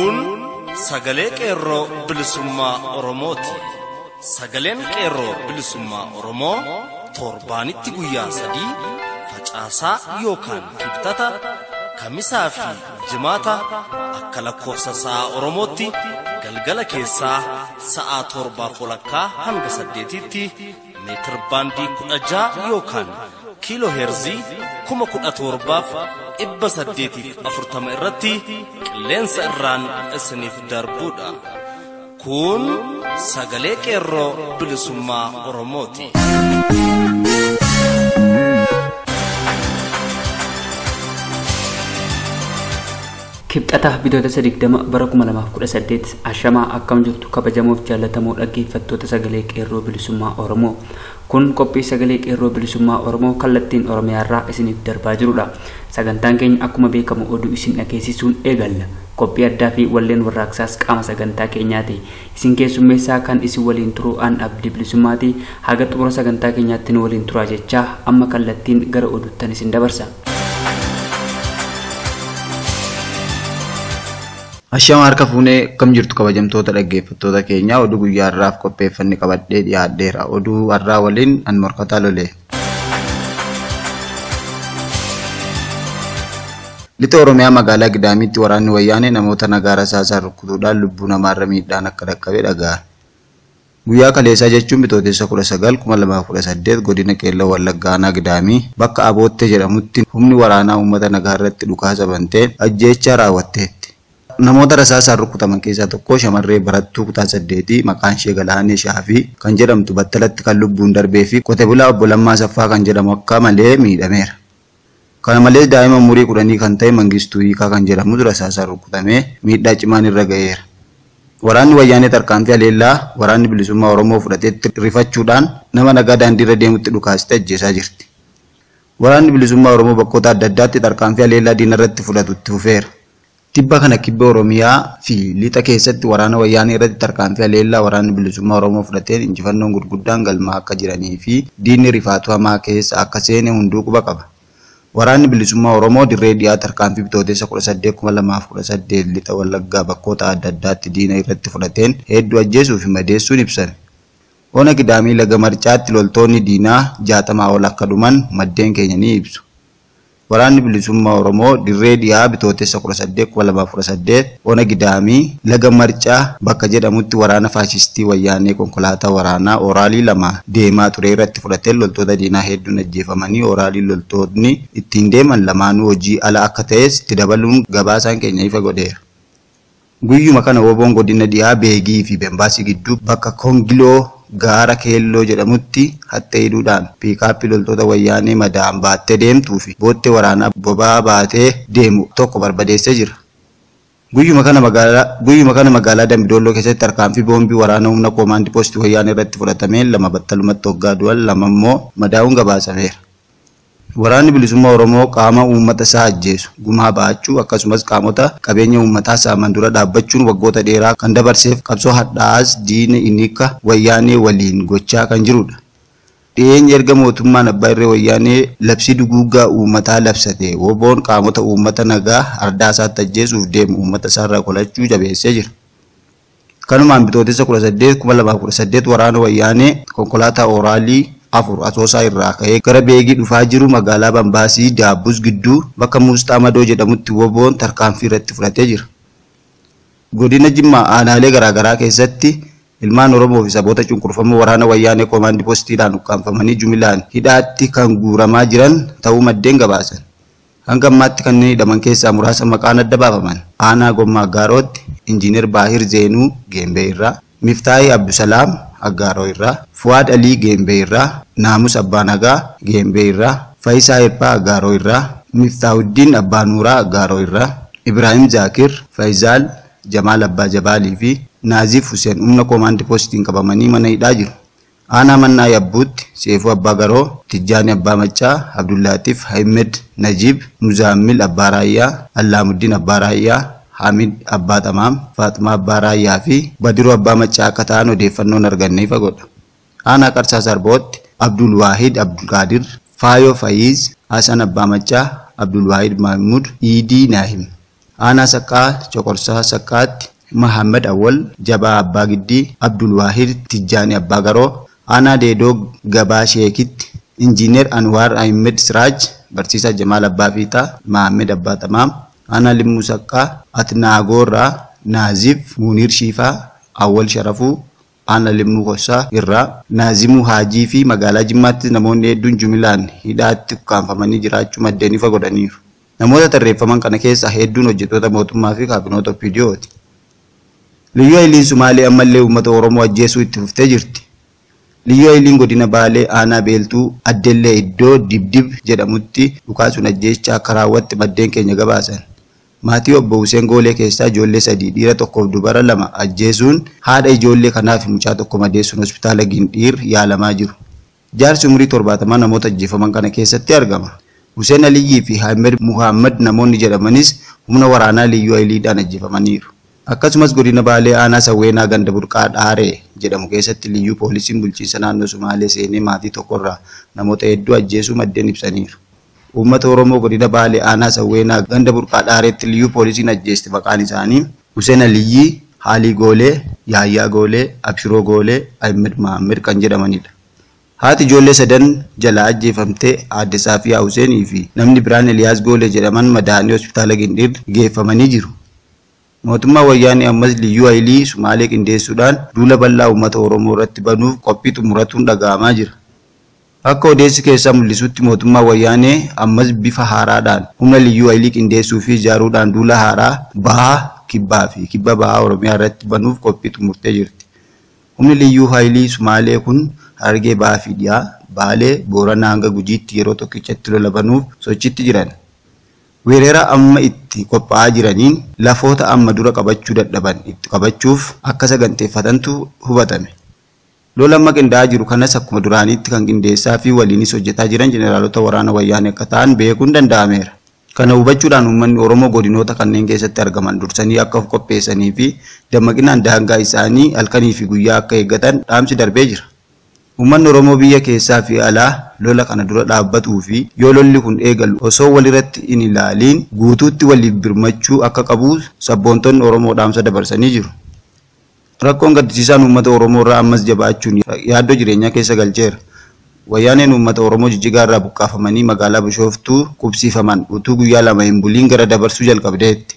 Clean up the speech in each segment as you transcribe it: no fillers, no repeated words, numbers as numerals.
Kun sagalee Qeerroo Bilisummaa Oromooti. Sagaleen Qeerroo Bilisummaa Oromoo torbaanitti guyyaa 3 facaasaa yookaan kibxata kamisaa fi jimaata akka lakkoofsa sa'a Oromootti galgala keessaa sa'a 7:30 hanga 8tti meetir baandii 16 yookaan kiiloo heerzii 17,840 irratti qilleensa irraan isiniif darbuudha. Kun sagalee Qeerroo Bilisummaa Oromooti. Kibxata bitootessa 20 bara 2018 ashamaa akkam jirtu kabajamoof jaallatamoo dhaggeeffattoota sagalee Qeerroo Bilisummaa Oromoo. Kun qophii sagalee Qeerroo Bilisummaa Oromoo kallattiin Oromiyaarraa isiniif darbaa jirudha. Sagantaan keenya akkuma beekamu oduu isin dhageessisuun eegalla. Qophii addaa fi walleen warraaqsaas qaama sagantaa keenyaati. Isin keessummeessaa kan isin waliin turu an Abdii Bilisummaati. Haga xumura sagantaa keenyaatti nu waliin turaa jechaa amma kallattiin gara oduuttan isin dabarsa. Ashama harka fuunee akkam jirtu kabajamtoota dhaggeeffattoota keenyaa oduu guyyaa har'aaf qopheeffanne qabadhee dhiyaadheera. Oduu har'aa waliin an Morkataa Lolee. Lixa Oromiyaa magaalaa Gidaamiitti waraanni wayyaanee namoota nagaa rasaasaan rukutuudhaan lubbuu namaarra miidhaan akka dhaqqabe dhaga'ame. Guyyaa kaleessaa jechuun bitootessa 19 2018 godina Qeelloo Wallaggaa aanaa Gidaamii bakka Aboottee jedhamutti humni waraanaa uummata nagaa irratti dhukaasa bantee ajjeechaa raawwatteetti. Namoota rasaasaan rukutaman keessaa tokko shamarree barattuu kutaa 8 maqaan ishee Galaanee Shaafii kan jedhamtu battalatti kan lubbuun darbee fi qote bulaa obbo Lammaa Saffaa kan jedhamu akka malee miidhameera. Kana malees daa'ima umurii 10 kan ta'e Mangistuu Hiikaa kan jedhamu rasaasaan rukutamee miidhaa cimaan irra ga'eera. Waraanni wayyaanee tarkaanfii haleellaa waraanni bilisummaa Oromoo fudhateetti rifachuudhaan nama nagaa daandiirra deemutti dhukaastee ajjeesaa jirti. Waraanni bilisummaa Oromoo bakkoota adda addaatti tarkaanfii haleellaa diinarratti fudhatu itti fufeera. Tibba kana kibba Oromiyaa fi lixa keessatti waraana wayyaanee irratti tarkaanfii haleellaa waraanni bilisummaa Oromoo fudhateen injifannoon gurguddaan galmaa akka jiranii fi diinni rifaatu hamaa keessa akka seene hunduu quba qaba. Waraanni bilisummaa Oromoo dirree dhiyaa tarkaanfii bitootessa 18 2018 lixa Wallaggaa bakkoota adda addaatti diina irratti fudhateen hedduu ajjeesuu fi madeessuun ibsame. Ona Gidaamii laga Marcaatti loltoonni diinaa 60 ol akka dhuman maddeen keenya ni ibsu. Waraanni bilisummaa Oromoo dirree dhiyaa bitootessa 18 2018 ona Gidaamii laga Marcaa bakka jedhamutti waraana faashistii wayyaanee konkolaataa waraanaa Oraalii 2 deemaa ture irratti fudhatee loltoota diinaa hedduun ajjeefamanii Oraalii loltoonni ittiin deeman lamaanuu hojii ala akka ta'es itti dabaluun gabaasaan keenya ifa godheera. Guyyuma kana woboon godina dhiyaa Beegii fi Bembaasii gidduu bakka Kongiloo gaara Keelloo jedhamutti hattee hidhuudhaan piikaappii loltoota wayyaanee madaa'an baattee deemtuu fi boottee waraanaa boba'aa baatee deemu tokko barbadeessee jira. Guyyuma kana magaalaa Dambidolloo keessatti tarkaanfii boombii waraana humna koomaandii poostii wayyaanee irratti fudhatameen 2 battalumatti hoggaa du'an 2 immoo madaa'uun gabaasameera. Waraanni bilisummaa Oromoo qaama uummata isaa ajjeesu gumaa baachuu akkasumas qaamota qabeenya uummataa saaman dura dhaabbachuun waggoota dheeraa kan dabarseef qabsoo hadhaa'aas diina inni wayyaanee waliin gochaa kan jirudha. Dhiyeenya erga mootummaan abbaa irree wayyaanee labsii duguuggaa uummataa labsate woboon qaamota uummata nagaa ardaa isaatti ajjeesuuf deemu uummata isaarraa qolachuu jabeessee jira. Kanumaan bitootessa 18 2018 waraana wayyaanee konkolaataa Oraalii 4 Asoosaa irraa ka'ee gara Beegii dhufaa jiru magaalaa Bambaasii Daabbus gidduu bakka Muusxaa Madoo jedhamutti woboon tarkaanfii irratti fudhatee jira. Godina Jimmaa aanaalee garaagaraa keessatti ilmaan Oromoo fi saboota cunqurfamoo waraana wayyaanee koomaandii poostiidhaan ukkaanfamanii jumilaan hidhaatti kan guuramaa jiran ta'uu maddeen gabaasan. Hanga ammaatti kanneen hidhaman keessaa muraasa maqaan adda baafaman aanaa Gommaa Aggaarootti Injiinar Baahir Zeenuu Geembee irraa, Miftaahii Abdusalaam Aggaaroo irraa, Fuwaad Alii Geembee irraa, Naamus Abbaa Nagaa Geembee irraa, Faayisaa Hirphaa Aggaaroo irraa, Miftaahuddiin Abbaa Nuuraa Aggaaroo irraa, Ibraahim Zaakir, Faayizaal Jamaal Abbaa Jabaalii fi Naazif Hussein humna koomaandii poostiin qabamanii mana hidhaa jiru. Aanaa Mannaa Yabbuutti Seefuu Abbaa Garoo, Tijjaani Abbaa Maccaa, Abdullaatif Ahmed Najib, Muzaammil Abbaa Raayyaa, Allaamuddin Abbaa Raayyaa, Hamid Abbaa Tamaam, Faaxumaa Abbaa Raayyaa fi Badiruu Abbaa Maccaa akka ta'an odeeffannoon arganne ifa godha. Aanaa Qarsaa Sarbootti Abdul Waahid Abdulqaadir, Faayoo Fayiz, Hasan Abbaa Maccaa, Abdul Waahid Mahmud, Iidii Naahim. Aanaa Saqqaa Coqorsaa Saqqaatti Mahammad Awwal Jabaa Abbaa Giddii, Abdul Waahid Tijjaanii Abbaa Garoo. Aanaa Deedoo Gabaa Sheekitti Injiinar Anwaar Ahmed Siraaj, Barsiisaa Jamaal Abbaa Fiixaa, Mahammed Abbaa Tamaam. Aanaa Limmuu Saqqaa Atnaagoorraa Naazif Muniir Shiifaa, Awwal Sharafuu. Aanaa Limmuu Kossaa irraa Naazimuu Haajii fi magaalaa Jimmaatti namoonni hedduun jumilaan hidhaatti ukkaanfamanii jiraachuu maddeen ifa godhaniiru. Namoota tarreeffaman kana keessaa hedduun hojjettoota mootummaa fi kaabinoota OPDOti. Liyyuu Hayiliin Sumaalee ammallee uummata Oromoo ajjeesuu itti fuftee jirti. Liyyuu Hayiliin godina Baalee aanaa Beeltuu Addellee iddoo Dibdib jedhamutti dhukaasuun ajjeechaa akka raawwatte maddeen keenya gabaasan. Maatii obbo Hussein Goolee keessaa ijoollee 3 dhiira tokkoof dubara 2 ajjeesuun haadha ijoollee kanaa fi mucaa tokko madeessuun hospitaala Gindhiir yaalamaa jiru. Jaarsi umurii 70 namoota ajjeefaman kana keessatti argama. Hussein Aliyyii fi Ahmed Muhammad namoonni jedhamanis humna waraanaa Liyyuu Hayiliidhaan ajjeefamaniiru. Akkasumas godina Baalee aanaa Sawweenaa ganda Burqaa Dhaaree jedhamu keessatti Liyyuu poolisiin bulchiinsa naannoo Sumaalee seenee maatii tokkorraa namoota hedduu ajjeesuu maddeen ibsaniiru. Uummata Oromoo godina Baalee aanaa Sawweenaa ganda Burqaa Dhaareetti Liyyuu poolisiin ajjeeste maqaan isaanii Hussein Aliyyii, Haalii Goolee, Yaayyaa Goolee, Abshiroo Goolee, Ahmed Mahammed kan jedhamanidha. Haati ijoollee sadan jalaa ajjeefamtee aadde Saafiyaa Huseenii fi namni biraan Eliyaas Goolee jedhaman madaa'anii hospitaala Gindhiir geeffamanii jiru. Mootummaan Wayyaanee ammas Liyyuu Hayilii Sumaalee qindeessuudhaan duula bal'aa uummata Oromoo irratti banuuf qophii xumuratuun dhaga'amaa jira. Akka odeessi keessaa mul'isutti mootummaan Wayyaanee ammas bifa haaraadhaan humna Liyyuu Hayilii qindeessuu fi ijaaruudhaan duula haaraa bahaa kibbaa fi kibba bahaa Oromiyaa irratti banuuf qophii xumurtee jirti. Humni Liyyuu Hayilii Sumaalee kun Harargee bahaa fi dhiyaa, Baalee, Booranaa hanga Gujiitti yeroo tokkichatti lola banuuf sochiitti jiran. Weerara amma itti qophaa'aa jiraniin lafoota amma dura qabachuu dadhaban itti qabachuuf akka saganteeffatantu hubatame. Lola amma qindaa'aa jiru kanas akkuma duraaniitti kan qindeessaa fi waliinis hojjetaa jiran jeneraalota waraana Wayyaanee akka ta'an beekuun danda'ameera. Kana hubachuudhaan uummanni Oromoo godinoota kanneen keessatti argaman dursanii akka of qopheessanii fi dammaqinaan daangaa isaanii halkanii fi guyyaa akka eeggatan dhaamsi darbee jira. Uummanni Oromoo biyya keessaa fi alaa lola kana dura dhaabbatuu fi yoo lolli kun eegalu osoo walirratti hin ilaaliin guutuutti waliif birmachuu akka qabu sabboontonni Oromoo dhaamsa dabarsanii jiru. Rakkoon gaddisiisaan uummata Oromoo irraa ammas jabaachuun yaaddoo jireenyaa keessa galcheera. Wayyaaneen uummata Oromoo Jijjigaa irraa buqqaafamanii magaalaa Bishooftuu qubsiifaman utuu guyyaa 2 hin buliin gara dabarsuu jalqabdeetti.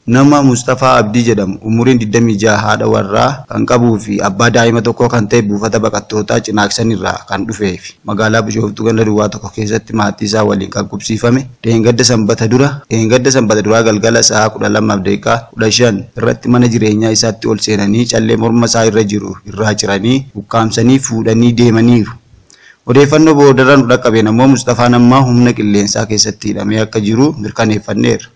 Nama Mustafaa Abdii jedhamu umuriin 26 haadha warraa kan qabuu fi abbaa daa'ima tokkoo kan ta'e buufata baqattootaa Cinaaksan irraa kan dhufee fi magaalaa Bishooftuu ganda duwwaa tokko keessatti maatii isaa waliin kan qubsiifame dheengadda sanbata duraa galgala sa'a 12:15 irratti mana jireenyaa isaatti ol seenanii callee morma isaa irra jiru irraa ciranii ukkaamsanii fuudhanii deemaniiru. Odeeffannoo boodarra nu dhaqqabeen ammoo Mustafaan ammaa humna qilleensaa keessatti hidhamee akka jiru mirkaneeffanneerra.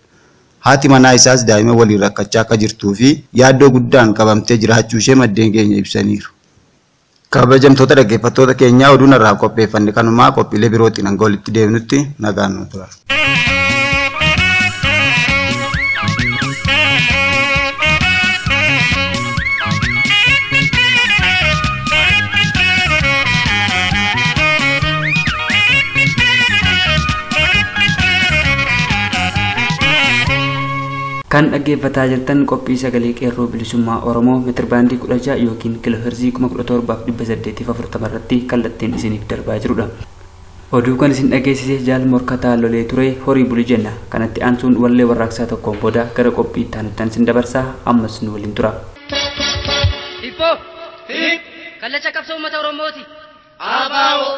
Haati manaa isaas daa'ima waliin rakkachaa akka jirtuu fi yaaddoo guddaan qabamtee jiraachuu ishee maddeen keenya ibsaniiru. Kabajamtoota dhaggeeffattoota keenyaa oduun irraa qopheeffanne kanumaa qophiilee birootiin hanga walitti deemnutti nagaan nu tura. Kan dhaggeeffataa jirtan qophii sagalee qeerroo bilisummaa Oromoo meetirbaandii 16 yookiin kiilooherzii 17,840 irratti kallattiin isiniif darbaa jirudha. Oduu kan isin dhageessise jaal morkataa lolee ture horii buli jenna. Kanatti aansuun wallee warraaqsaa tokkoon booda gara qophii itti aanutti isin dabarsaa ammas nu waliin tura. Hibboo! Kallacha qabsoo uummata Oromooti. Abaa'oo!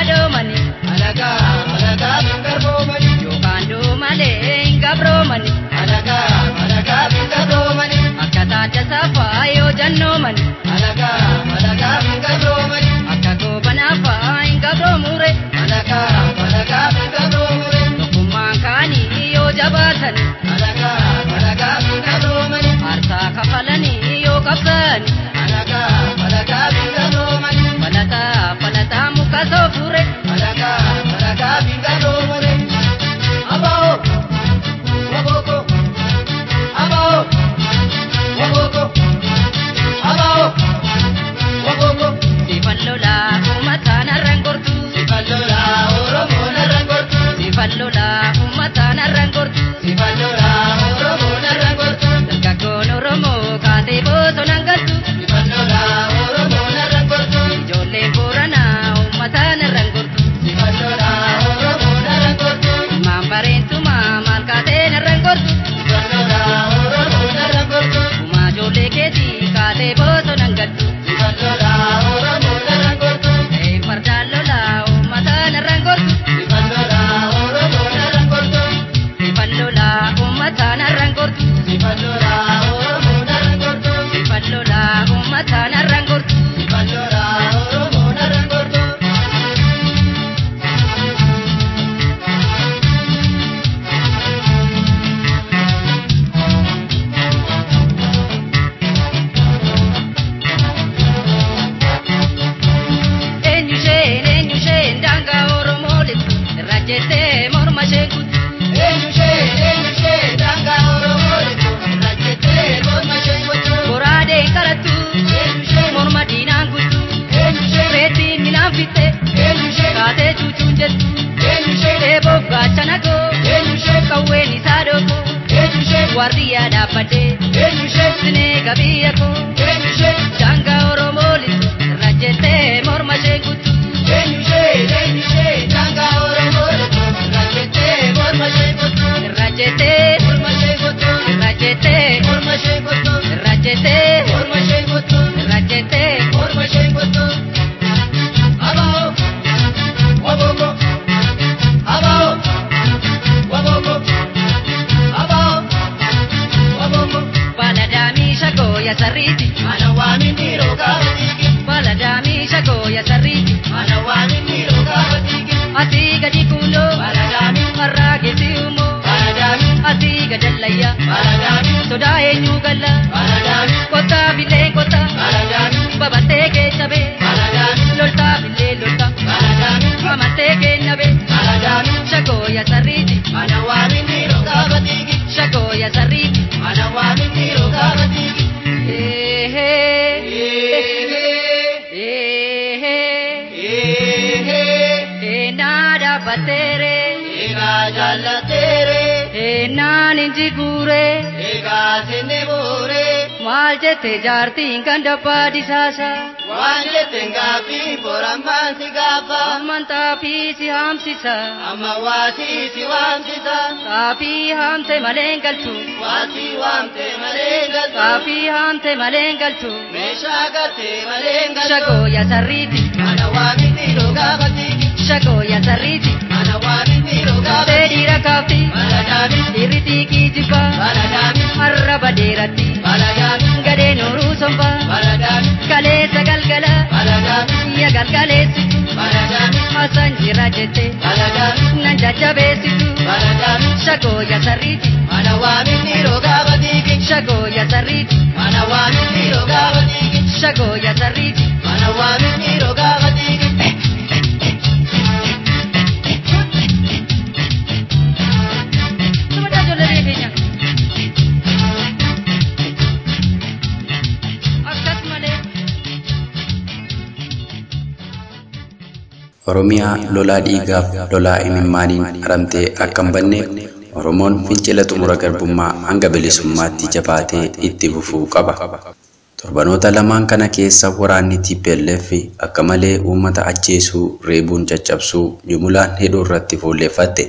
Alagaa, alagaa, hin garboomani. cabsani. Alaga alaga bingano mani. Falata falata muka soofure. Alaga alaga bingano mani. Abao waboko abao waboko abao waboko. Sifallola uummataan arrangortu. Sifallola Oromoon arrangortu. Sifallola uummataan arrangortu. Sifallola Oromoon arrangortu. Dargaggoon Oromoo kaatee bosonaan galtu. Sifallola Oromoon arrangortu. Ijoolleen Booranaa uummataan arrangortu. Sifallola Oromoon arrangortu. Ilmaan bareentumaa maal kaateen arrangortu. Sifallola Oromoon arrangortu. Uumaa ijoollee keetii kaatee bosonaan galtu. Sifallola Oromoon arrangortu. Fardaan lola uummataan arrangortu. Sifallola Oromoon arrangortu. Sifallola uummataan arrangortu. Sifallola Oromoon arrangortu. Sifallola uummataan arrangortu. Sifallola Oromoon arrangortu. Eenyu isheen daangaa Oromoo lixu irra jettee morma isheen kuttu. Eenyu isheen daangaa Oromoo lixu irra jettee morma isheen kuttu. Goraadeen qarattu morma diinaan kuttu. Reettiin minaan fitte kaatee cuucuun jettu. Eeboof gaachana koo qawween isaa dhookoo. Waardiyyaa dhaabbadhee sinee gabiyya koo. Daangaa Oromoo lixu irra jettee morma isheen kuttu. Eenyu isheen daangaa Oromoo lixu irra jettee morma isheen kuttu. Irra jettee morma isheen kuttu. Irra jettee morma isheen kuttu. Irra jettee morma isheen kuttu. Irra jettee morma isheen kuttu. Abao waboko abao waboko abao waboko. Baladaamii shagoo ya sarriiti. Mana waamin dhiiroo gaafa. Baladaamii shagoo ya sarriiti. Mana waamin dhiiroo gaafa. Asii gadi kuuloo. Baladaamii har'aa geessi uumoo. Baladaamii asii gadallayyaa. Baladaamii sodaa eenyu galla. Baladaamii kottaa bilee kottaa. Baladaamii babattee keessa bee. Baladaamii loltaa bilee loltaa. Baladaamii amantee kenna bee. Baladaamii shagoo ya sarriiti. Mana waamin dhiiroo gaafa. Shagoo ya sarriiti. Mana waamin dhiiroo gaafa. Eehee. Eehee. Eenaa dhaabbateere. Egaa jaallateere. Eenaan injiguure. Egaa sinni buure. Maal jette jaartiin kan dabbaa disaasa. Waan jette gaaffii borammaan si gaafa. Amman xaafii si haamsisa. Amma waasii si waamsisa. Xaafii haamte malee hin galchu. Waasii waamte malee hin galchu. Xaafii haamte malee hin galchu. Meeshaa galtee malee hin galchu. Shagoo ya sarriiti. Mana waamiti gaafa. Shagoo ya sarriiti. Mana waamiti gaafa. Dhiira kaafti. Baladaami. Dhiirri xiiqii jibba. Baladaami. Arraba dheeratti. Baladaami. Gadeen horuu somba. Baladaami. Kaleessa galgala. Baladaami. Ya galgaleessitu. Baladaami. Haasaan jira jette. Baladaami. Nan jajjabeessitu. Baladaami. Shagoo ya sarriiti. Mana waamiti gaafa. Shagoo ya sarriiti. Mana waamiti gaafa. Shagoo ya sarriiti. Mana waamiti gaafa. Oromiyaa lolaa dhiigaaf lolaa imimmaaniin haramtee akka hin banneef Oromoon fincila xumura garbummaa hanga bilisummaatti jabaatee itti fufuu qaba. Torbanoota lamaan kana keessa waraanni TPLF akka malee uummata ajjeesuu, reebuun caccabsuu, jumulaan hidhuu irratti fuulleeffatte.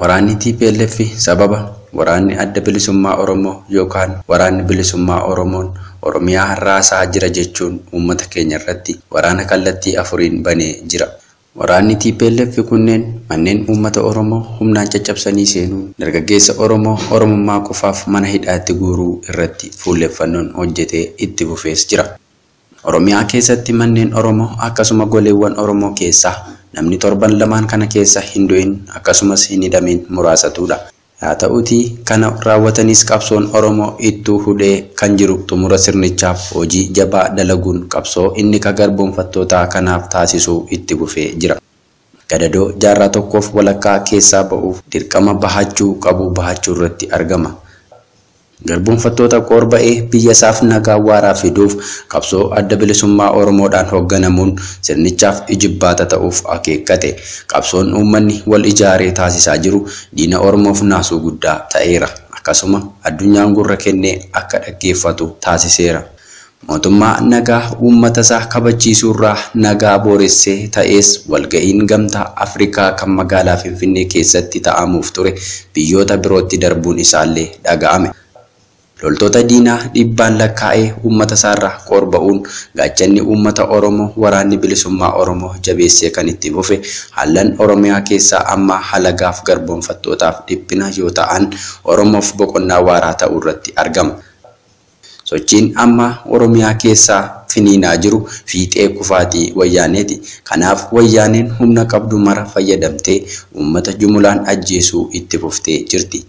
Waraanni TPLF sababa waraanni adda bilisummaa Oromoo yookaan waraanni bilisummaa Oromoon Oromiyaa raasaa jira jechuun uummata keenya irratti waraana kallattii afuriin banee jira. Waraanni TPLF kunneen manneen uummata Oromoo humnaan caccabsanii seenuun dargaggeessa Oromoo Oromummaa qofaaf mana hidhaatti guuruu irratti fuulleeffannoon hojjetee itti fufees jira. Oromiyaa keessatti manneen Oromoo akkasuma goleewwan Oromoo keessaa namni torban lamaan kana keessa hin du'in akkasumas hin hidhamin muraasatudha. Haa ta'uutii kana raawwatanis qabsoon Oromoo ittuu hudhee kan jiru xumura sirnichaaf hojii jabaa dalaguun qabsoo inni ka garboonfattootaa kanaaf taasisuu itti fufee jira. Gadadoo jaarraa tokkoof walakkaa keessaa ba'uuf dirqama bahachuu qabu bahachuu irratti argama. Garboonfattoota qorba'ee biyya isaaf nagaa waaraa fiduuf qabsoo adda bilisummaa Oromoodhaan hoogganamuun sirnichaaf ijibbaata ta'uuf akeekkate. Qabsoon uummanni wal ijaaree taasisaa jiru diina Oromoof naasuu guddaa ta'eera. Akkasuma addunyaan gurra kennee akka dhaggeeffatu taasiseera. Mootummaa nagaa uummata isaa kabachiisuurraa nagaa booressee ta'es walga'iin gamtaa Afrikaa kan magaalaa Finfinnee keessatti ta'amuuf ture biyyoota birootti darbuun isaallee dhaga'ame. Loltoota diinaa dhibbaan lakkaa'ee uummata isaarraa qorba'uun gaachanni uummata Oromoo waraanni bilisummaa Oromoo jabeessee kan itti fufe haallan Oromiyaa keessaa amma halagaaf garboonfattootaaf dhiphina yoo ta'an Oromoof boqonnaa waaraa ta'uu irratti argama. Sochiin amma Oromiyaa keessaa finiinaa jiru fiixee kufaatii wayyaaneeti. Kanaaf wayyaaneen humna qabdu mara fayyadamtee uummata jumulaan ajjeesuu itti fuftee jirti.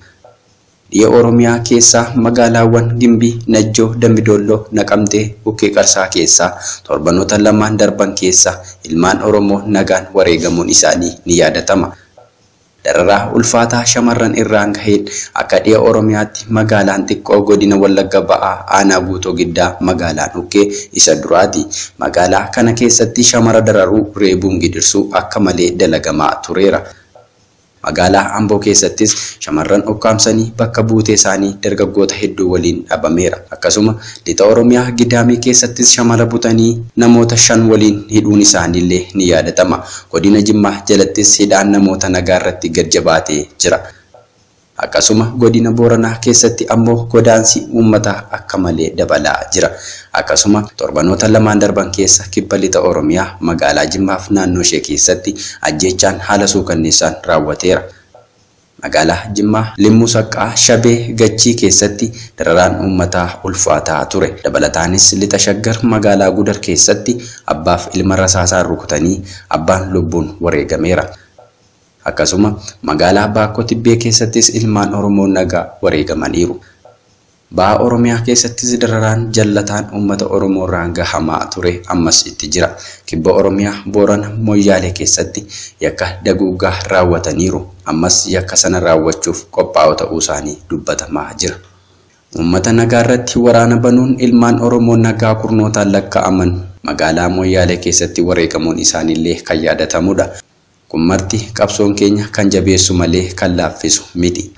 Dhiya Oromiyaa keessaa magaalaawwan Gimbii, Najjoo, Dambidolloo, Naqamtee, Bukkee Qarsaa keessaa torbanoota lamaan darban keessa ilmaan Oromoo nagaan wareegamuun isaanii ni yaadatama. Dararaa ulfaataa shamarran irraan gaheen akka dhiya Oromiyaatti magaalaan xiqqoo godina Wallagga Ba'aa aanaa Guutoo Giddaa magaalaan Ukkee isa duraati. Magaalaa kana keessatti shamara dararuu reebuun gidirsuu akka malee dalagamaa tureera. Magaalaa Amboo keessattis shamarran ukkaamsanii bakka buutee isaanii dargaggoota hedduu waliin dhabameera. Akkasuma lixa Oromiyaa Gidaamii keessattis shamara butanii namoota 5 waliin hidhuun isaaniillee ni yaadatama. Godina Jimmaa jalattis hidhaan namoota nagaa irratti gad jabaatee jira. Akkasuma godina Booranaa keessatti ammoo godaansi uummataa akka malee dabalaa jira. Akkasuma torbanoota lamaan darban keessa kibba lixa Oromiyaa magaalaa Jimmaaf naannoo ishee keessatti ajjeechaan haala suukanneessaan raawwateera. Magaalaa Jimmaa Limmuu Saqqaa Shabee Gachii keessatti dararaan uummataa ulfaataa ture. Dabalataanis lixa Shaggar magaalaa Gudar keessatti abbaaf ilma rasaasaan rukutanii abbaan lubbuun wareegameera. Akkasuma magaalaa Baakkoo Tibbee keessattis ilmaan Oromoo nagaa wareegamaniiru. Baha Oromiyaa keessattis dararaan jallataan uummata Oromoo irraan gahamaa ture ammas itti jira. Kibba Oromiyaa Boorana Moyyaalee keessatti yakka daguuggaa raawwataniiru. Ammas yakka sana raawwachuuf qophaa'oo ta'uu isaanii dubbatamaa jira. Uummata nagaa irratti waraana banuun ilmaan Oromoo nagaa kurnootaan lakkaa'aman magaalaa Moyyaalee keessatti wareegamuun isaaniillee kan yaadatamudha. Kun marti qabsoon keenya kan jabeessu malee kan laaffisu miti.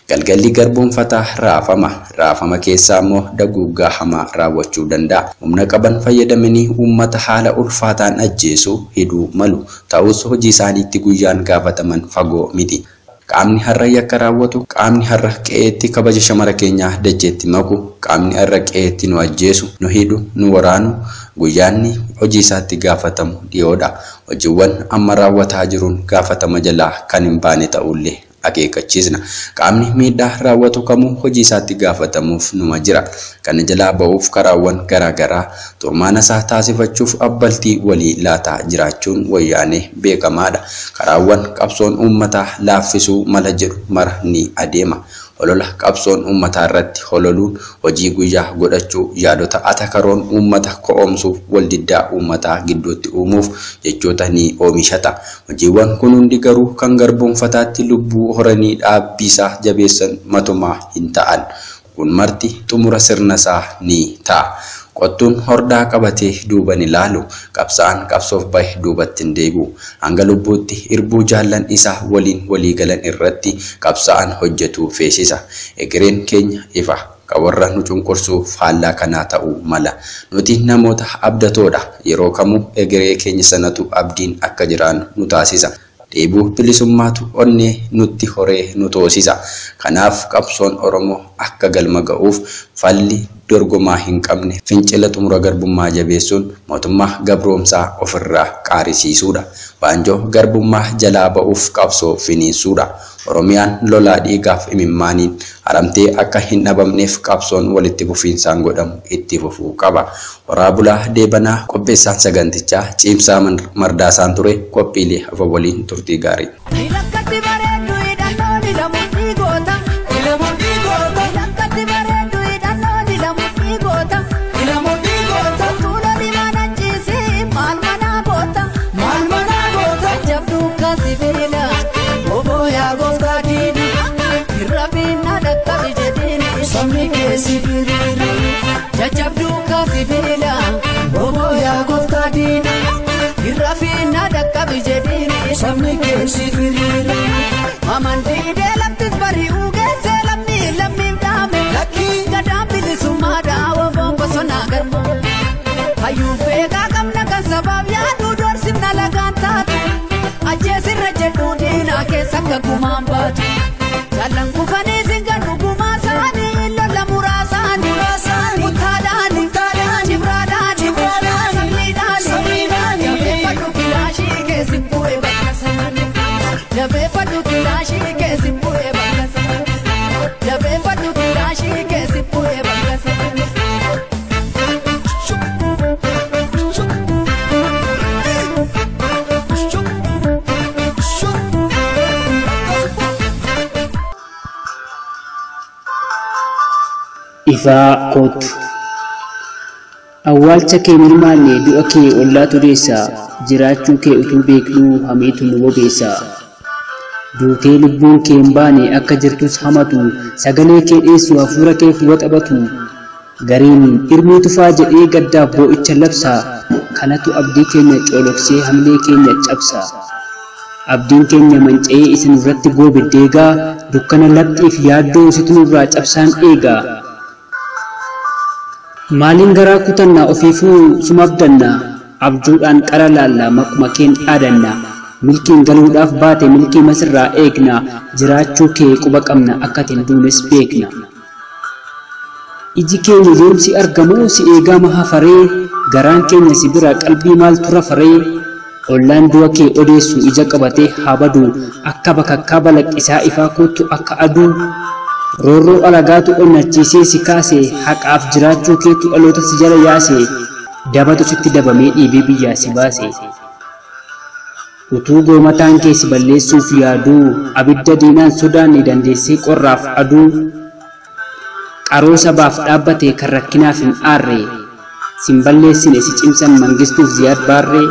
Galgalli garboonfataa raafama. Raafama keessaa immoo daguuggaa hamaa raawwachuu danda'a. Humna qaban fayyadamanii uummata haala ulfaataan ajjeesuu hidhuu malu. Ta'us hojii isaaniitti guyyaan gaafataman fagoo miti. Qaamni har'a yakka raawwatu, qaamni har'a qe'eetti kabaja shamara keenyaa dacheetti maku, qaamni har'a qe'eetti nu ajjeesu, nu hidhu, nu waraanu, guyyaanni hojii isaatti gaafatamu dhiyoodha. Hojiiwwan amma raawwataa jiruun gaafatama jalaa kan hin baane ta'ullee akeekkachiisna. Qaamni miidhaa raawwatu kamuu hojii isaatti gaafatamuuf numa jira. Kana jalaa ba'uuf karaawwan garaagaraa turmaana isaa taasifachuuf abbaltii walii laataa jiraachuun wayyaanee beekamaadha. Karaawwan qabsoon uummataa laaffisuu mala jedhu mara ni adeema. Holola qabsoon uummataa irratti hololuun hojii guyyaa godhachuu yaadota atakaroon uummata ko'oomsuuf waldiddaa uummataa gidduutti uumuuf jechoota ni oomishata. Hojiiwwan kun hundi garuu kan garboonfataatti lubbuu horanii dhaabbiisaa jabeessan matumaa hin ta'an. Kun marti xumura sirna isaa ni ta'a. Qottuun hordaa qabatee duuba ni laalu. Qabsaa'aan qabsoof bahe duubatti hin deebi'u. Hanga lubbuutti irbuu jaallan isaa waliin walii galan irratti qabsaa'aan hojjetu feesisa. Egereen keenya ifa. Kan warra nu cunqursuu faallaa kanaa ta'uu mala. Nuti namoota abdatoodha. Yeroo kamuu egeree keenya sanatu abdiin akka jiraannu nu taasisa. Dheebuu bilisummaatu onnee nutti horee nu toosisa. Kanaaf qabsoon Oromoo akka galma ga'uuf falli dorgomaa hin qabne fincila xumura garbummaa jabeessuun mootummaa gabroomsaa ofirraa qaarisiisuudha. Waanjoo garbummaa jalaa ba'uuf qabsoo finiinsuudha. Oromiyaan lolaa dhiigaaf imimmaaniin haramtee akka hin dhabamneef qabsoon walitti fufiinsaan godhamu itti fufuu qaba. Horaa bulaa deebanaa qopheessaan sagantichaa Ciimsaa Mardaasaan ture qophiilee hafa waliin turtii gaarii. Rakkatti bareedduu hidhannoon hidhamu. keessi firiire jajjabduu kaasi beela obbo yaa gooftaa diina irra fiinna dhaqqabi jedhiini sabni keessi firiire amantii laftis bari'uu geesse lammii lammiif dhaame lakkii gadaan bilisummaa dhaawoo bosonaa garma hayyuu beekaa qabna kan sabaaf yaaduu doorsifna lagaan taatu ajjeesirra jedhuu diinaa keessa akka gumaan baatu jaallan kufanii singannu gumaa saanii lola muraasaanii mutaadhaanii cibraadhaanii samiidhaanii jabeeffadhu kilaashii keessi bu'ee bakka saanii jabeeffadhu kilaashii keessi bu'ee bakka saanii jabeeffadhu kilaashii keessi bu'ee bakka saanii. Ifaa kootu. Awwaalcha kee mirmaanne du'a kee ollaatu deessa, jiraachuu kee utuu beeknuu hamiitu nu bobeessa. Duutee lubbuun kee hin baane akka jirtus hamatu, sagalee kee dheessu hafuura keef waxabatu. Gariin irmii tufaa jedhee gaddaaf boo'icha labsa, kanatu abdii keenya cooloksee hamilee keenya cabsa. Abdiin keenya manca'ee isin irratti goobe deegaa, dukkana laphiif yaaddoo isitu nurraa cabsaan eegaa. Maaliin garaa kutannaa ofiifuu sumabdanna, abjuudhaan qara laalla maquma keen dhaadanna. Milkiin galuudhaaf baate milkii masirraa eegna, jiraachuu kee quba qabna akka ati hin duunes beekna. Iji keenya yoomsi argamu si eegaa hafaree, garaan keenya si bira qalbii maaltu rafaree. Ollaan du'a kee odeessu ija qabatee haa badu, akka bakakkaa balaqqisaa ifaa kootu akka aduu. Roorroo alagaatu onnachiisee si kaase, haqaaf jiraachuu keetu dhaloota si jala yaase, dabatu sitti dabamee dhiibee biyyaa si baase. Utuu goomataan kee si balleessuuf yaaduu, abidda diinaan sodaanne dandeessee qorraaf aduu. Qaroo sabaaf dhaabbate kan rakkinaaf hin aarre, sin balleessine si cimsan Mangistuuf Ziyaad Baarree.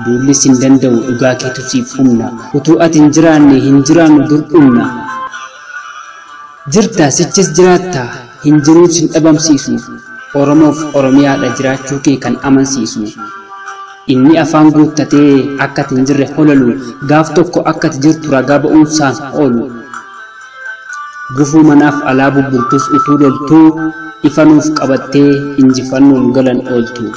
Duulli sin danda'u dhugaa keetu siif humna, utuu ati hin jiraanne hin jiraannu dur dhumna. Jirta sichis jiraatta hin jiruun sin dhabamsiisu, Oromoof Oromiyaadha jiraachuu kee kan amansiisu. Inni afaan guuttatee akka ati hin jirre holalu, gaaf tokko akka ati jirtu ragaa ba'uunsaan oolu. Gufuu manaaf alaa bubbultus utuu loltuu, ifa nuuf qabattee injifannoon galan ooltu.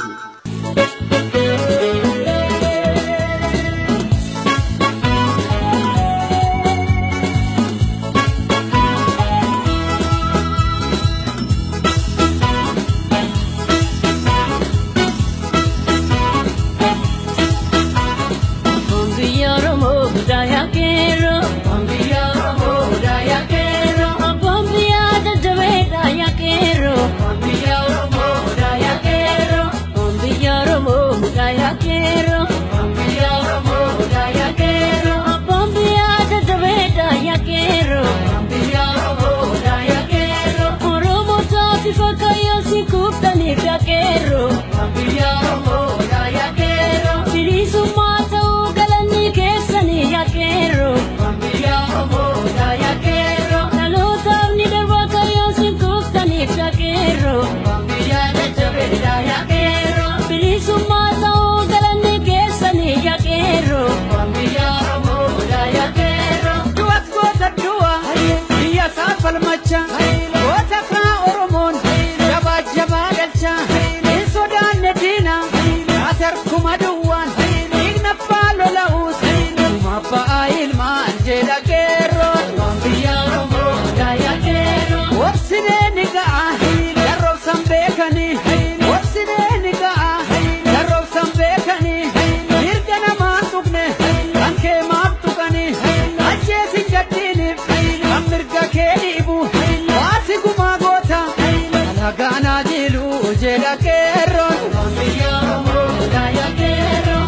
Gana jilu jedha qeerroon. Biyya Oromoo daayaa qeerroo.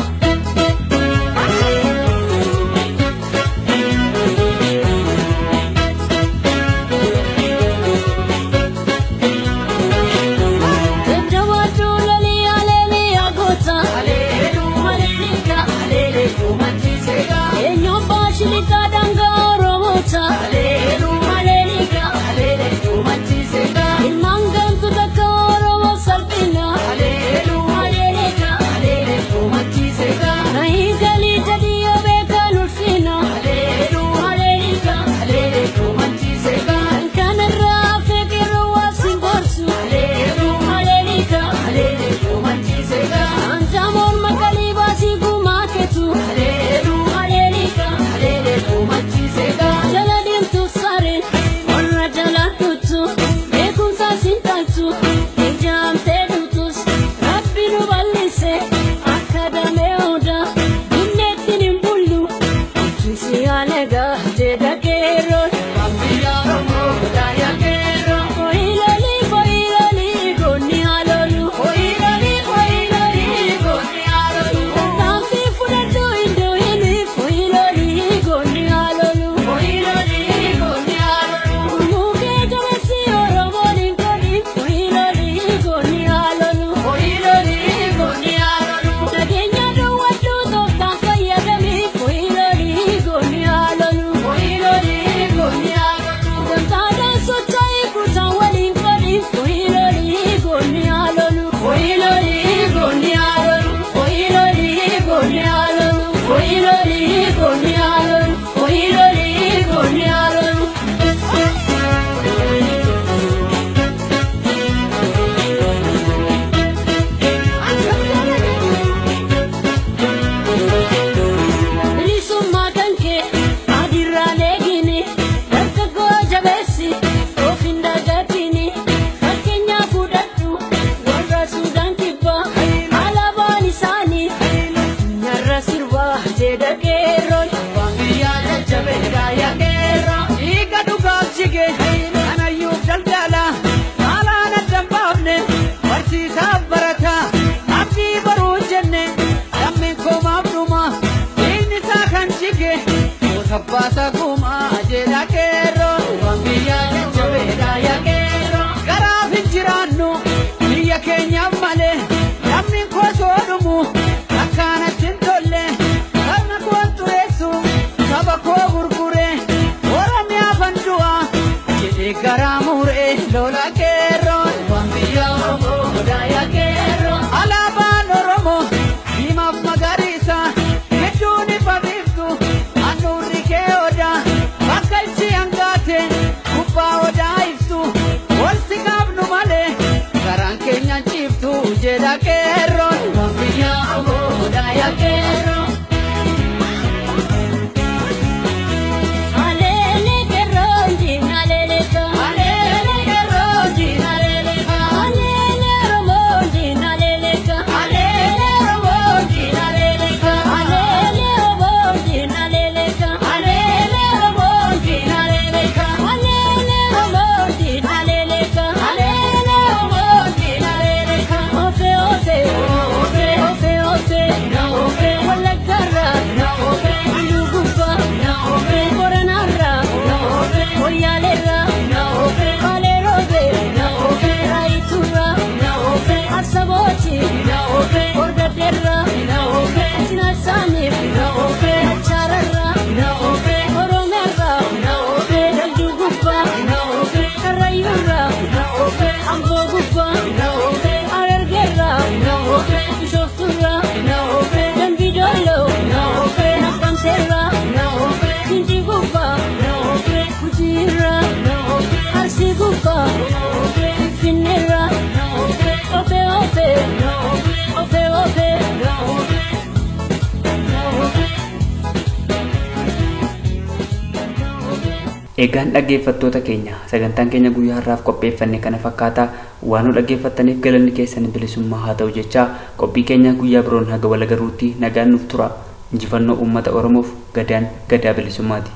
Egaan dhaggeeffattoota keenya sagantaan keenya guyyaa har'aaf qopheeffanne kana fakkaata waan nu dhaggeeffattaniif galanni keessan bilisummaa haa ta'u jecha qophii keenya guyyaa biroon haga walagaruutti nagaan nuuf tura injifannoo uummata Oromoof gadaan gadaa bilisummaati.